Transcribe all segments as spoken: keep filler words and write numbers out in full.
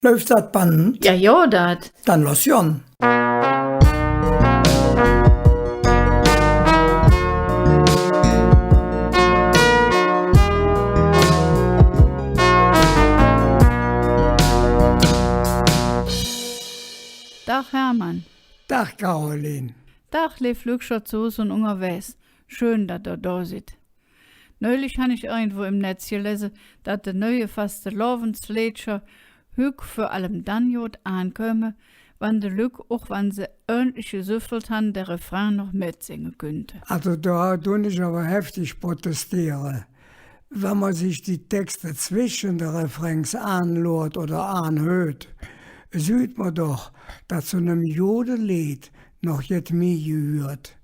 Läuf dat Band? Jo, jo, dat. Dann loss gonn. Dag, Hermann. Dag, Caroline. Dag, leev Lückcher zo Hus un ungerwägs. Schön, dat ehr do sid. Neulich han ich irgendwo em Netz gelese, dat de neue Fastelovendsleedcher hügg vür allem dann god aanköme, wann de Lück, och wann se ööntlich gesüffelt han, der Refrain noch metsinge künnte. Also, do dun ich ävver heftig protestiere. Wann mer sich die Texte zwesche de Refrains aanloort oder aanhööt, süht mer doch, dat zo nem gode Leed noch jet mih gehürt.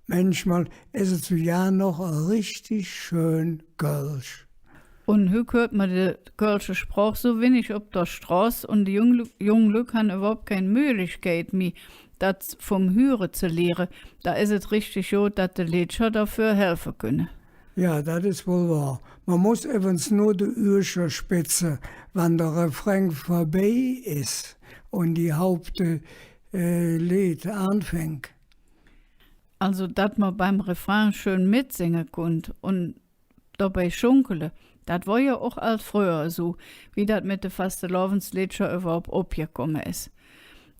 Mänchmol es et su jo noch e richtig schön Kölsch. Un hügg hürt mer de kölsche Sproch su winnig op der Stroß un de jung, jung Lück han üvverhaup kein Möglichkeit mih, dat vum Hüre ze liere. Do es et richtig god, dat de Leedcher doför helfe künne. Jo, dat es wall wohr. Mer muss evvens nor de Ührcher spetze, wann der Refrain vörbei es un die Haupt-, äh, Leed aanfängk. Also, dat mer beim Refrain schön metsinge kunnt un dobei schunkele, dat wor jo och ald fröher esu, wie dat met de Fastelovendsleedcher üvverhaup opgekumme es.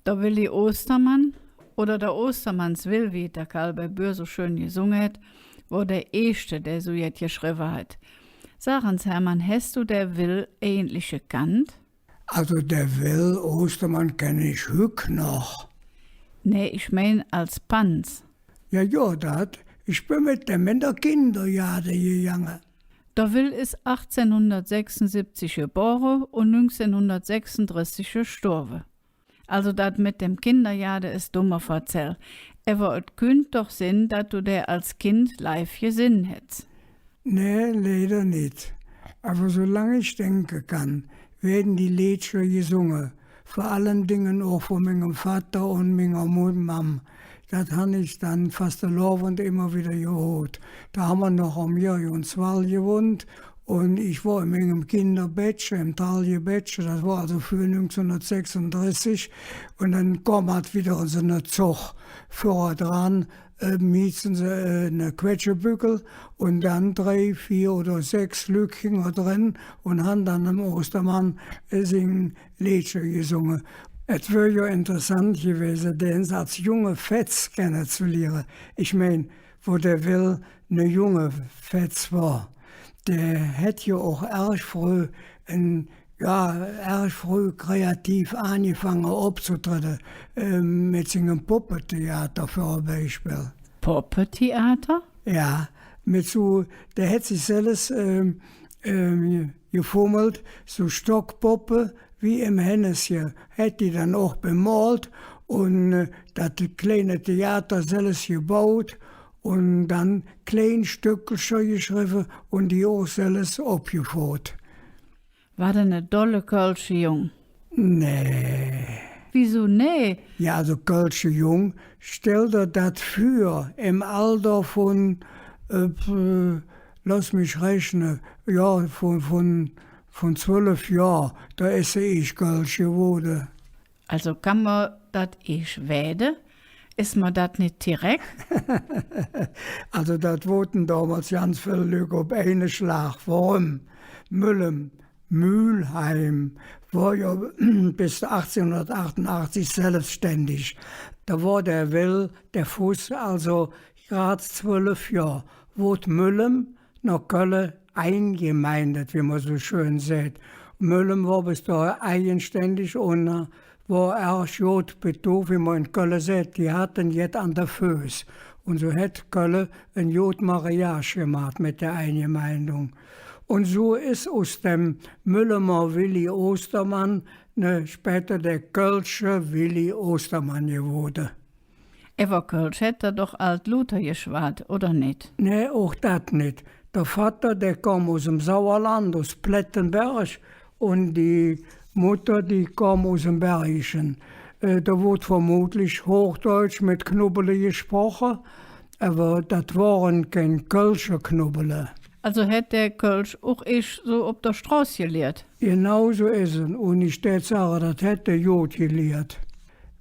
Der Willi Ostermann, oder der Ostermanns Will, wie et der Karl bei Bühr su schön gesunge hät, wor der eeschte, dä su jet geschrevve hät. Sag ens, Hermann, häs do der Will eigentlich gekannt? Also, der Will Ostermann kenn ich hügg noch. Nä, ich mein als Panz. Jo, jo, dat. Ich ben met däm en der Kindergaade gegange. Der Will es achtzehnhundertsechsunsiebzig gebore un nüngzehnhundertsechsundressig gestorve. Also, dat met däm Kindergaade es dummer Verzäll. Ävver et künnt doch sin, dat do dä als Kind live gesinn hätts. Nä, leider nit. Ävver su lang ich denke kann, weede die Leedcher gesunge, vör allen Dingen och vun mingem Vatter un minger Mud-, Mamm. Dat han ich dann Fastelovend immer widder gehoot. Do han mer noch am Jürjenswall gewonnt un ich wor en mingem Kinderbettche, em Taljebettche, dat wor also för nüngzehnhundertsechsundressig. Un dann kom ald widder su ne Zog vördran, äh, mihtstens, äh, ne Quetschebüggel un dann drei, veer oder sechs Lück hingerdren un han dann dem Ostermann, äh, sing Leedcher gesunge. Et wör jo interessant gewäse, dä als junge Fetz kennezeliere. Ich mein, wo der Will ne junge Fetz wor, dä hät jo och ärg fröh en, jo, ärg fröh kreativ aangefange opzetredde, äh, met singem Poppetheater för e Beispill. Poppetheater? Jo, met su, dä hät sich selvs, ähm, ähm, gefummelt, su Stockpoppe wie em Hännesche, hät die dann och bemolt un, äh, dat kleine Theater selvs gebaut un dann klein Stöckelcher geschrevve un die och selvs opgeföhrt. Wor dä ne dolle kölsche Jung? Nä. Wiesu nä? Jo, also kölsche Jung, stell der dat vür, em Alder vun, äh, p-, loss mich rechne, jo, vun, vun, vun zwölf Johr, do es hä eesch kölsch gewoode. Also kann mer dat eesch weede? Es mer dat nit tirek? Also, dat woodte domols ganz vill Lück op eine Schlag. Woröm? Müllem, Mülheim, wor jo bes achtzehnhundertachtundachtzig selvständig. Do wor der Will, der Fuss, also grad zwölf Johr, woodt Müllem noh Kölle eingemeindet, wie mer su schön säht. Müllem wor bes dohin eigenständig un, äh, wor ärg god betuch, wie mer en Kölle säht, die hatte jet an de Föß. Un su hät Kölle en god Mariage gemaht met der Eingemeindung. Un su es us dem Müllemer Willi Ostermann, ne, späder der kölsche Willi Ostermann gewoode. Ävver Kölsch hät hä doch ald luuter geschwaad, oder nit? Nä, och dat nit. Der Vatter, dä kom us dem Sauerland, us Plettenberg, un die Mutter, die kom us dem Bergischen. Äh, do woodt vermutlich Hochdeutsch met Knubbele gesproche, ävver dat wore kein kölsche Knubbele. Alsu hät dä Kölsch och eesch su op der Stroß geliert? Genau su es et. Un ich dät sage, dat hät dä god geliert.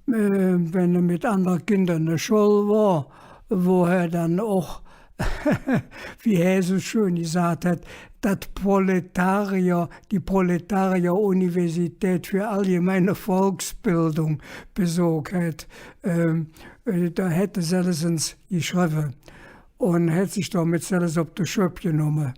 Äh, wann hä met andere Kinder en der Schull wor, wo hä dann och, wie hä su schön gesaht hät, dat Proletarier, die Proletarier-Universität für allgemeine Volksbildung besök hät, ähm, äh, do hät hä selvs ens geschrevve un hät sich domet selvs op de Schöpp genomme.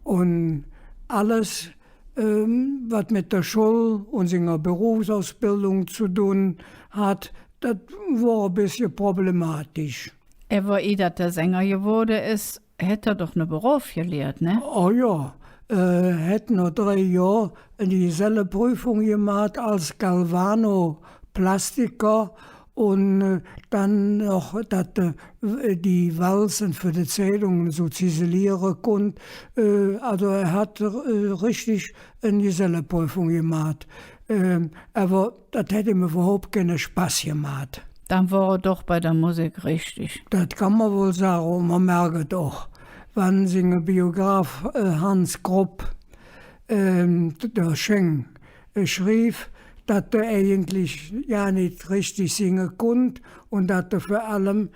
Un alles, ähm, wat met der Schull un singer Berufsausbildung ze dun hatt, dat wor e bessche problematisch. Ävver ih dat dä Sänger gewoode es, hät hä doch ne Berof geliert, ne? Oh jo, äh, hät noh drei Johr die Geselleprüfung gemaht als Galvanoplastiker un, äh, dann noch dat, äh, die Walze för de Zeidunge su ziseliere kunnt. Äh, alsu hä hät, äh, richtig en Geselleprüfung gemaht. Ähm, ävver dat hät im üvverhaup keine Spass gemaht. Dann wor hä doch bei der Musik richtig. Dat kann mer wall sage, un mer merk et och, wann singe Biograf, äh, Hans Grupp, ähm, der Scheng, äh, schriev, dat hä eigentlich jo nit richtig singe kunnt un dat hä vür allem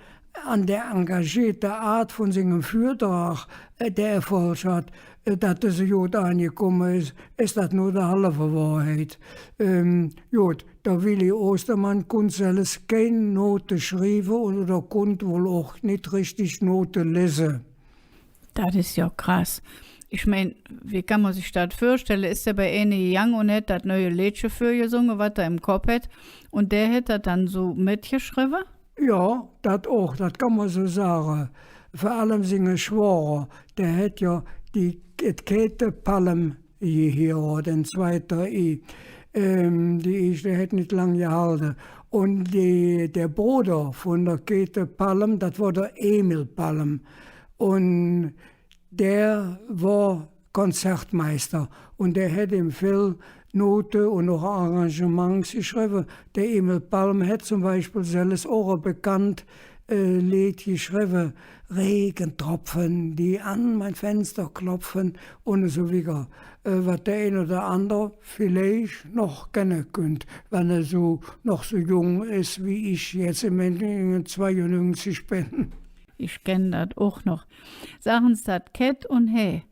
an der engageete Aat vun singem Vürdrag, äh, dä Erfolg hatt, äh, dat dä su god aangekumme es, es dat nor de halve Wohrheit. Ähm, god, der Willi Ostermann kunnt selvs kein Note schrieve un, oder kunnt wall och nit richtig Note lese. Dat es jo krass. Ich mein, wie kann mer sich dat vürstelle? Es dä bei eine gegange un hät dat neue Leedche vürgesunge, wat hä em Kopp hät, un dä hät dat dann su metgeschrevve? Jo, dat och, dat kann mer su sage. Vör allem singe Schwoger, dä hät jo die, et Käthe Palm gehierodt, en zweiter Ih. Ähm, die Eeschte hät nit lang gehalde. Un die, der Broder vun der Käthe Palm, dat wor der Emil Palm. Un dä wor Konzertmeister un dä hät im vill Note un och Arrangements geschrevve. Der Emil Palm hät zom Beispill selvs och e bekannt, äh, Leed geschrevve, Regentropfen, die an mein Fenster klopfen un esu wigger. Äh, wat der ein oder ander villeich noch kenne künnt, wann hä su, noch su jung es wie ich jetz em Moment zweiunnüngzig ben. Ich kenn dat och noch. Sagen Se, dat Kätt un Hä,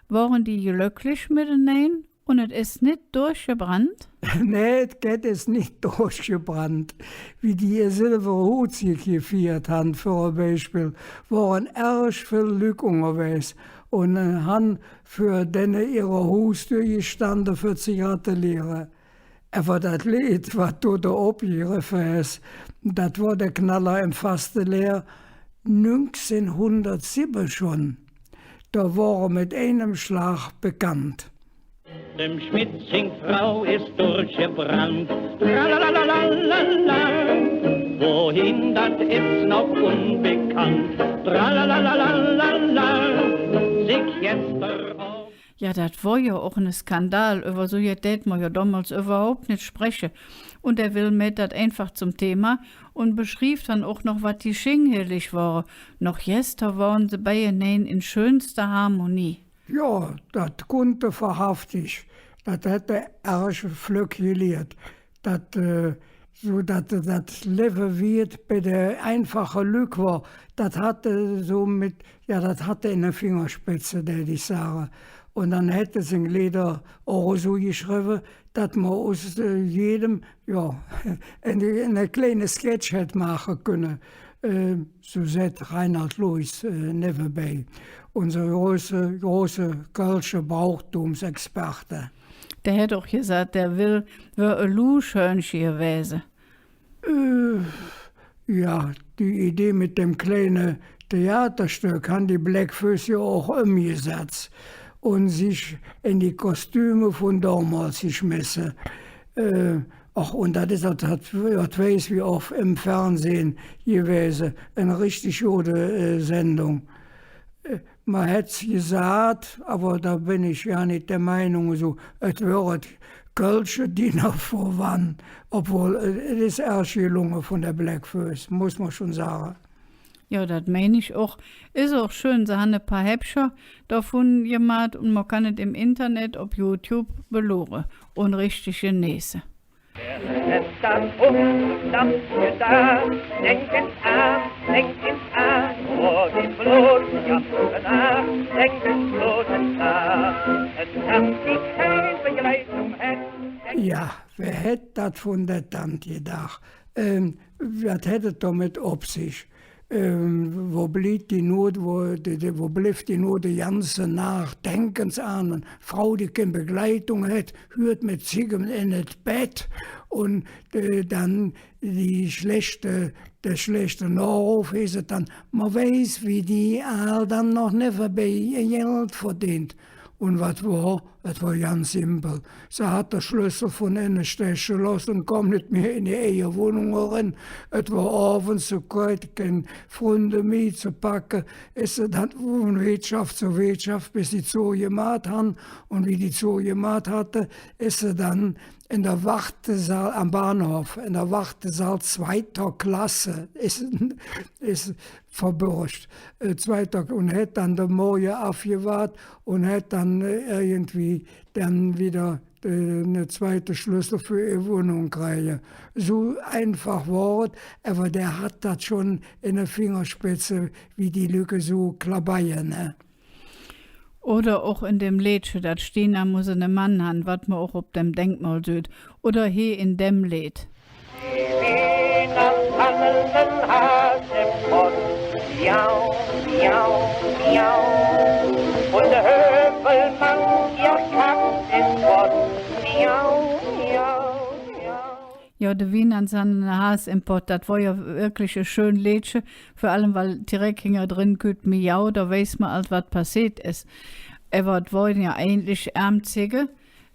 wore die glöcklich metenein un et es nit durchgebrannt? Nä, et Kätt es nit durchgebrannt. Wie die ehr Silverhuhzigg gefiert han, för e Beispill, wore ärg vill Lück ungerwägs un, äh, han för denne ehre Huusdür gestande, för ze gratuliere. Ävver dat Leed, wat do do opgegreffe häs, dat wor der Knaller em Fasteleer nüngzehnhundertsibbe schon. Do wor hä met einem Schlag bekannt. Dem Schmidt sing Frau es durchgebrannt. Tralalalala, wohin, dat es noch unbekannt. Tralalalala, sich gester Jo, dat wor jo och ne Skandal. Üvver su jet dät mer jo domols üvverhaup nit spreche. Un dä Will mäht dat einfach zom Thema un beschriev dann och noch, wat die Schinghellig wore. Noch gester wore se beienein en schönster Harmonie. Jo, dat kunnt hä wahrhaftig. Dat hät hä ärg flöck geliert. Dat, äh, su dat, dat Levve, wie et bei de einfache Lück wor, dat hatt hä su met, jo, dat hatt hä en de Fingerspetze, dät ich sage. Un dann hät hä sing Leeder och esu geschrevve, dat mer us, äh, jedem, jo, en, en kleine Sketch hät maache künne. Äh, su säht Reinhard Lois, äh, nevvenbei, unse große, große kölsche Brauchtumsexperte. Dä hät och gesaht, dä Will wör e Luuschhöönche gewäse. Äh, jo, die Idee met dem kleine Theaterstöck han die Bläck Fööss jo och ömgesatz un sich en die Kostüme vun domols geschmesse. Äh, och, un dat es, dat, dat, dat weiß, wie off em Fernsehen gewäse, en richtig gode, äh, Sendung. Äh, Mer hät gesaht, ävver do ben ich jo nit der Meinung, su, et wör et kölsche Dinner for One, ovwohl, äh, et es ärg gelunge vun de Bläck Fööss, muss mer schon sage. Jo, dat mein ich och. Es och schön, se han e paar Häppcher dovun gemaht un mer kann et em Internet op YouTube beluure un richtig geneeße. Jo, wä hät dat vun der Tant gedaach? Ähm, wat hät et domet op sich? Ähm, wo bliev die nor, wo, de, de, wo bliev die nor de ganze Naach? Denk ens aan en Frau, die kein Begleitung hät, hürt met Zigge en et Bett un, äh, dann die schläächte, der schläächte Nohrof es et dann, mer weiß, wie die Aal dann noch nevvenbei ehr Geld verdeent. Un wat wor? Et wor ganz simpel. Se hät der Schlössel vun enne steche looße un kom nit mih en ehr Wonnung eren. Et wor ovends, se krööt kein Fründe mih ze packe. Es se dann vun Weetschaff zo Weetschaff, bes die zogemaht han. Un wie die zogemaht hatte, es se dann en der Wartesaal am Bahnhoff, en der Wartesaal zweiter Klasse, es, es verbürg, äh, zweiter, un hät dann der Morge avgewaadt un hät dann, äh, irgendwie dann widder, äh, ne zweite Schlössel för ehr Wonnung kräge. Su einfach wor et, ävver dä hatt dat schon en der Fingerspetze, wie die Lück su klabeie, ne? Oder och en dem Leedche, dat Stina muss ene Mann han, wat mer och op dem Denkmol süht. Oder hee en dem Leed. Jo, de Wiehnandshanne, der Has em Pott, dat wor jo wirklich e schön Leedche, vör allem, weil direk hingerdren kütt Miau, do weiß mer ald, wat passeet es. Ävver et wor jo eigentlich ärm Zigge,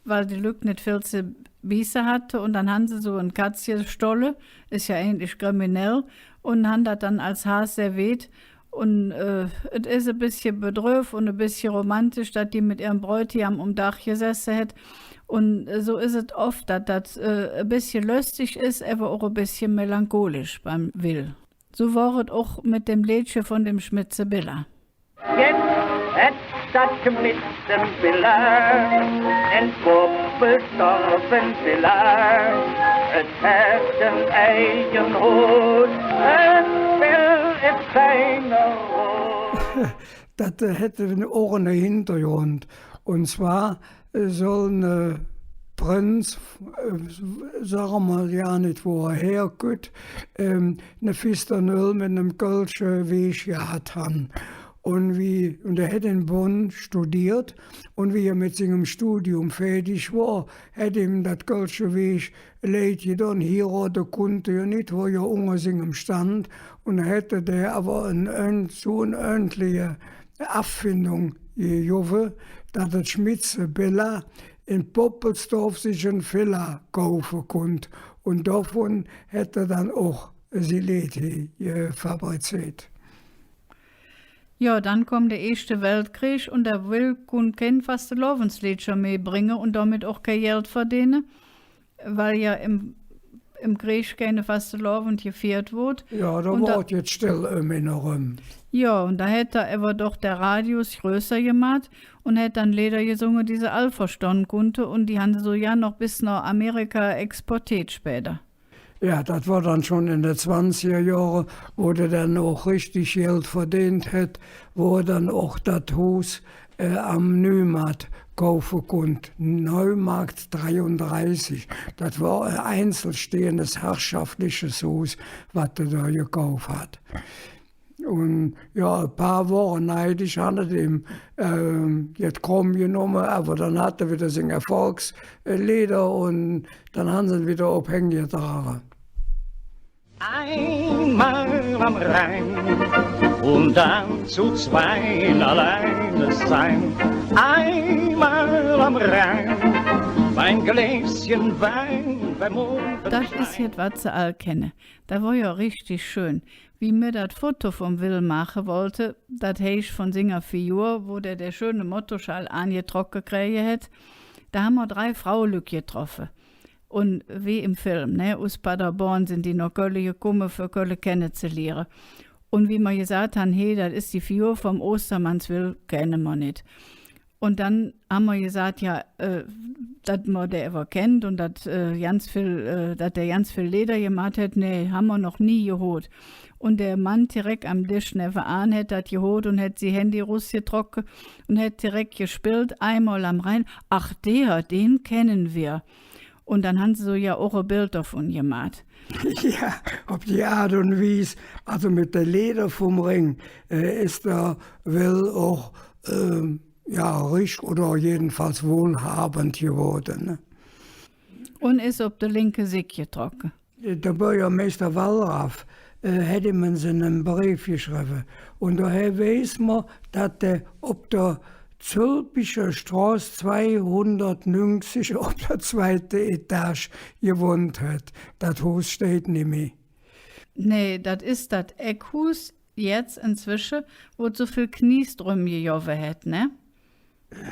weil de Lück nit vill ze bieße hatte, un dann han se su en Katz gestolle, es jo eigentlich kriminell, un han dat dann als Has serveet. Un, äh, et es e bessche bedröv un e bessche romantisch, dat die met ehrem Bräutigam om Daach gesesse hät. Un, äh, su es et off, dat dat, äh, e bessche löstig es, ävver och e bessche melancholisch beim Will. Su wor et och met dem Leedche vun dem Schmitze Billa. Jetz hät dat Schmitze Billa en Kopp gestorve, Billa. Et hät en eige Hus, et Bill es keine Ruh. Dat, äh, hät och ene Hingergrund. Un zwar, äh, soll ne Prinz, äh, sage mer jo nit, wo hä herkütt, ähm, ne Fisternöll met nem kölsche Weech gehat han. Un wie, un hä hät en Bonn studeet, un wie hä met singem Studium fäädig wor, hät im dat kölsche Weech leid gedon, hierode kunnt hä jo nit, wor jo unger singem Stand, un hät dä ävver en, en, su en ööntliche Erfindung gegovve, dat et Schmitze Billa en Poppelsdorf sich en Villa kaufe kunnt. Un dovun hät hä dann och si Leed hee, äh, fabrizeet. Jo, dann kom der Eeschte Weltkreeg un der Will kunnt kein Fastelovendsleedcher mih bränge un domet och kei Geld verdeene, weil jo em, em Kreeg keine Fastelovend gefiert woodt. Jo, do woodt et jetz stell öm en eröm. Jo, un do hät hä ävver doch der Radius größer gemaht un hät dann Leeder gesunge, die se all verstonn kunnte, un die han se su jo noch bes noh Amerika exporteet späder. Jo, dat wor dann schon en de zwanziger Johre, wo dä dann och richtig Geld verdeent hät, wo hä dann och dat Huus, äh, am Nüümaat kaufe kunnt. Neumarkt dreiunddreißig. Dat wor e einzelstehendes herrschaftliches Huus, wat hä do gekauf hät. Un jo, e paar wore neidisch, han et im, ähm, jet kromm genomme, ävver dann hät hä widder sing Erfolgsleeder un dann han se en widder op Häng gedrage. Einmal am Rhein und dann zu zweien alleine sein. Einmal am Rhein, beim Gläschen Wein, beim Mond. Dat es jet, wat se all kenne. Dat wor jo richtig schön. Wie mer dat Foto vum Will maache wollte, dat heiß vun singer Figur, wo dä der schöne Mottoschal aangetrocke kräge hät, do han mer drei Fraulück getroffe. Un wie em Film, ne, us Paderborn sin die noh Kölle gekumme, för Kölle kennezeliere. Un wie mer gesaht han, he, dat es die Figur vum Ostermanns Will, kenne mer nit. Un dann han mer gesaht, jo, äh, dat mer dä ävver kennt un dat, äh, ganz vill, äh, dat dä ganz vill Leeder gemaht hät, nä, han mer noch nie gehoot. Un dä Mann tirek am Desch nevvenaan hät dat gehoot un hät si Handy erusgetrocke un hät tirek gespillt, Einmal am Rhein. Ach, der, den kennen wir. Un dann han se su jo och e Beld dovun gemaht. Jo, op die Aat un Wies, alsu met de Leeder vum Rhing, äh, es der Will och, ähm, jo, rich oder jedenfalls wohlhabend gewoode, ne? Un es op de linke Sick getrocke. Der Bürgermeister Wallraf, äh, hät im ens ene Breef geschrevve. Un doher weiß mer, dat hä op der Zülpicher Stroß zweihundertnüngzig op der zweite Etage gewonnt hät. Dat Huus steiht nimmih. Nä, dat es dat Eckhuus jetz inzwesche, wo et su vill Knies dröm gegovve hät, ne?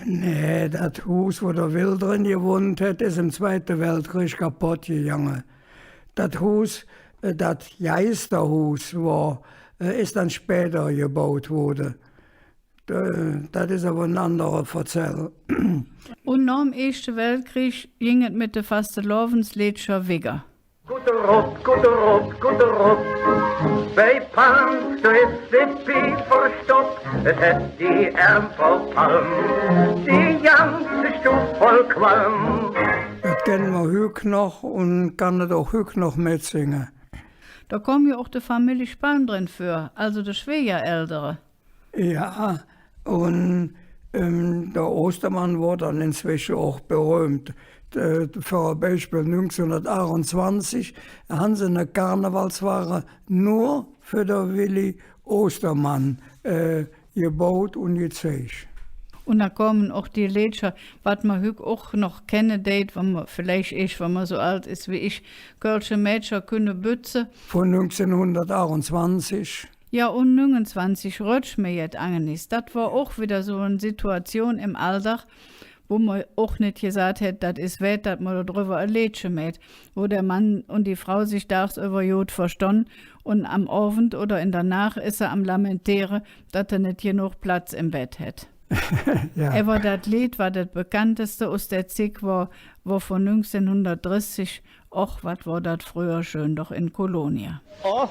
Nä, dat Huus, wo der Will dren gewonnt hät, es em Zweite Weltkreeg kapodd gegange. Dat Huus, äh, dat Geisterhuus wor, äh, es dann späder gebaut woode. Äh, dat es ävver en andere Verzäll. Un nohm Eeschte Weltkreeg ging et met de Fastelovendsleedcher wigger. Gutt erop, gutt erop, gutt erop. Bei Palm, do es de Pieper stopp. Et hät die Ärm voll Palm, die ganze Stub voll Qualm. Dat kenne mer hügg noch un kann et och hügg noch metsinge. Do kom jo och de Famillich Palm dren vör, alsu de Schwiegereldere. Jo, un, ähm, der Ostermann wor dann inzwesche och beröhmt. Äh, för e Beispill, nüngzehnhundertaachunzwanzig han se ene Karnevalswage nor för der Willi Ostermann, äh, gebaut un gezeig. Un do kome och die Leedcher, wat mer hügg och noch kenne deit, wann mer, villeich eesch, wann mer su ald es wie ich, Kölsche Mädcher künne bütze. Vun nüngzehnhundertaachunzwanzig. Jo, un nüngunzwanzig Rötsch mer jet, Agnes. Dat wor och widder su en Situation em Alldag, wo mer och nit gesaht hät, dat es wäät, dat mer dodrüvver e Leedche mäht, wo der Mann un die Frau sich dagsüvver god verstonn un am Ovend oder en der Naach es hä am Lamenteere, dat hä nit genog Platz em Bedd hät. Jo. Ävver dat Leed, wat et bekannteste us der Zigg wor, wor vun nüngzehnhundertdressig, Och, wat wor dat fröher schön doch in Colonia. Och,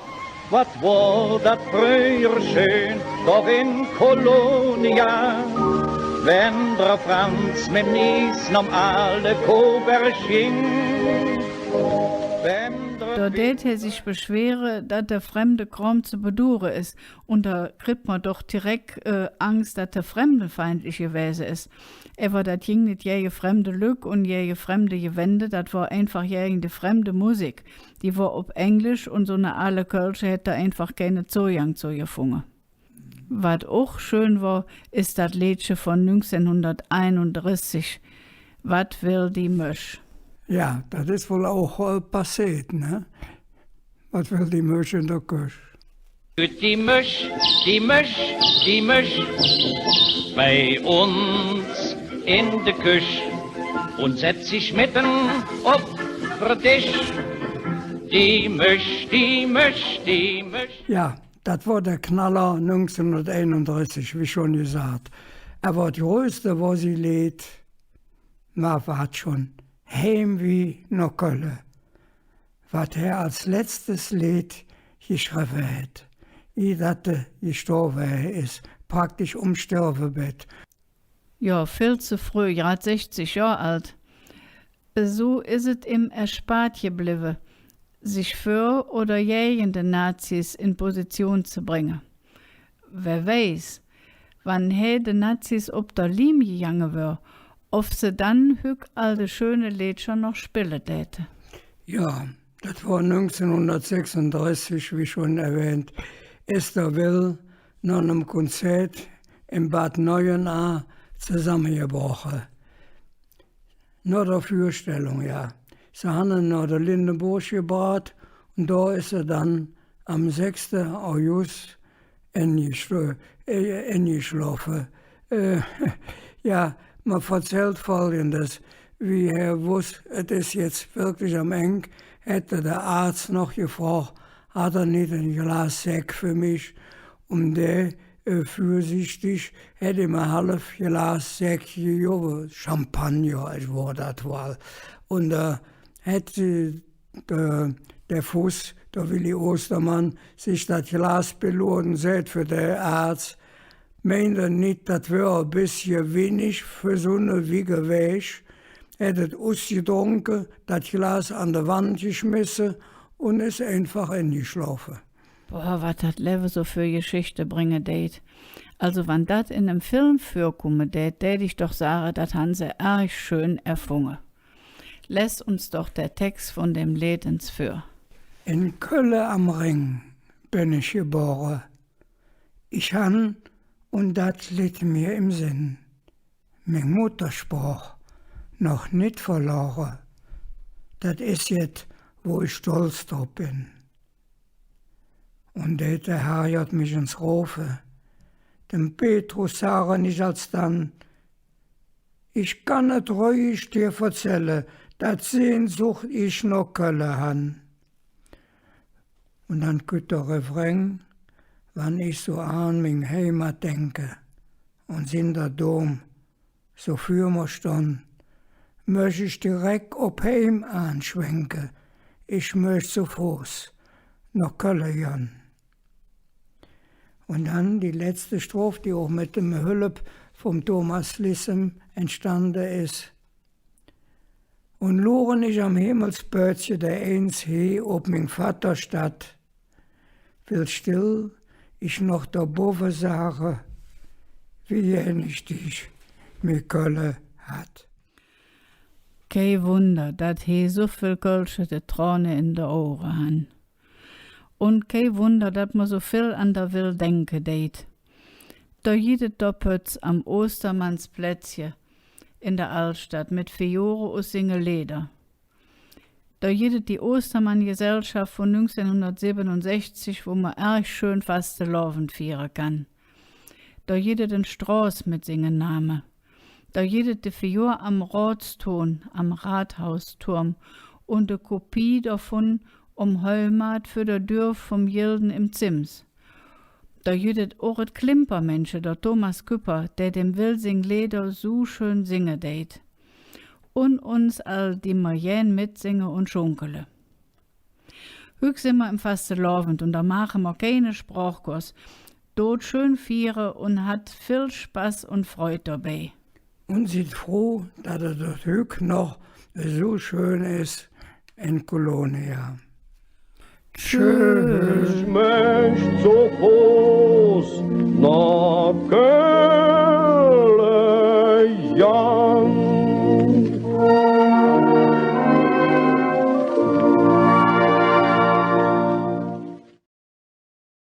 wat wor dat fröher schön doch in Colonia, wann der Franz mem Nies nohm aale Koberg ging. Wann der Do dät hä sich beschwere, dat der fremde Krom ze beduure es. Un do kritt mer doch tirek, äh, Angs, dat hä fremdenfeindlich gewäse es. Ävver dat ging nit gäge fremde Lück un gäge fremde Gewände, dat wor einfach gäge de fremde Musik. Die wor op Englisch un su ne aale Kölsche hät do einfach keine Zogang zo gefunge. Wat och schön wor, es dat Leedche vun nüngzehnhunderteinundressig, Wat well die Mösch? Jo, dat es wall och, äh, passeet, ne? Wat well die Mösch en der Köch? Die Mösch, die Mösch, die Mösch bei uns in de Köch un setz sich medden op der Desch. Die Mösch, die Mösch, die Mösch. Jo, dat wor der Knaller nüngzehnhunderteinundressig, wie schon gesaht. Ävver et größte wor si Leed, mer wor schon Heimwih noh Kölle, wat hä als letztes Leed geschrevve hät, ih dat hä gestorve es, praktisch om Stervebedd. Jo, vill ze fröh, grad sechzig Johr ald. Su es et im erspaat geblevve, sich för oder gäge de Nazis en Position ze bränge. Wä weiß, wann hä de Nazis op der Lieme gegange wör, ov se dann hügg all de schöne Leedcher noch spille däte. Jo, dat wor nüngzehnhundertsechsundressig, wie schon erwähnt, es der Will noh nem Konzert em Bad Neuenahr zesammegebroche. Noh der Vürstellung, jo. Se han en noh der Lindenburg gebraht un do es hä dann am sechste August engeschlo-, äh, engeschlofe. Äh, jo, mer verzällt Folgendes. Wie hä woss, et es jetz wirklich am Eng, hät hä der Aaz noch gefrog, Hät Ehr nit e Glas Sekt för mich? Un dä, äh, vürsichtig, hät im e halv Glas Sekt gegovve, Champagner, et wor dat wall. Un, äh, hät, äh, der, der Fuss, der Willi Ostermann, sich dat Glas beluurt un säht för der Aaz: Meint Ehr nit, dat wör e bessche winnig för su ne wigge Wäg? Hät et usgedrunke, dat Glas an de Wand geschmesse un es einfach engeschlofe. Boah, wat dat Levve su för Geschichte bränge deit. Also, wann dat en enem Film vürkumme dät, dät ich doch sage, dat han se ärg schön erfunge. Less uns doch der Tex vun dem Leed ens vür. En Kölle am Rhing ben ich gebore. Ich han, un dat litt mir em Senn, ming Muttersproch noch nit verlore. Dat es jet, wo ich stolz drop ben. Un dät der Herrgodd mich ens rofe, dem Petrus sagen ich alsdann: Ich kann et räuhig dir verzälle, dat Sehnsuch ich noh Kölle han. Un dann kütt der Refrain: Wann ich su an ming Heimat denke un sinn der Dom su vür mer stonn, möch ich direk op Heim aanschwenke, ich möch zo Foß noh Kölle gonn. Un dann die letzte Stroph, die och met dem Hölp vum Thomas Lissem entstande es. Un luren ich am Himmelspöötzche dereins hee op ming Vatterstadt, well still ich noch dobovve sage, wie gään ich dich, mi Kölle, hatt. Kei Wunder, dat hee su vill Kölsche de Trone en de Auge han. Un kei Wunder, dat mer su vill an der Will denke deit. Do gitt et do Pötz am Ostermannsplätzche en der Aldstadt met Figure us singe Leeder. Do gitt et die Ostermann-Gesellschaff vun nüngzehnhundertsibbenunsechzig, wo mer ärg schön Fastelovend fiere kann. Do gitt et en Stroß met singem Name. Do gitt et de Figur am Rodstoon, am Rathausturm, un de Kopie dovun om Heumaat vür der Dür vum Gilden em Zims. Do gitt et och et Klimpermännche, der Thomas Küpper, dä dem Will sing Leeder su schön singe deit. Un uns all, die mer gään metsinge un schunkele. Hügg sin mer em Fastelovend un do maache mer keine Sprochkurs. Dot schön fiere un hat vill Spass un Freud dobei. Un sid fruh, dat et dot hügg noch esu schön es en Colonia. Tschüss. Ich möch zo Foß noh Kölle.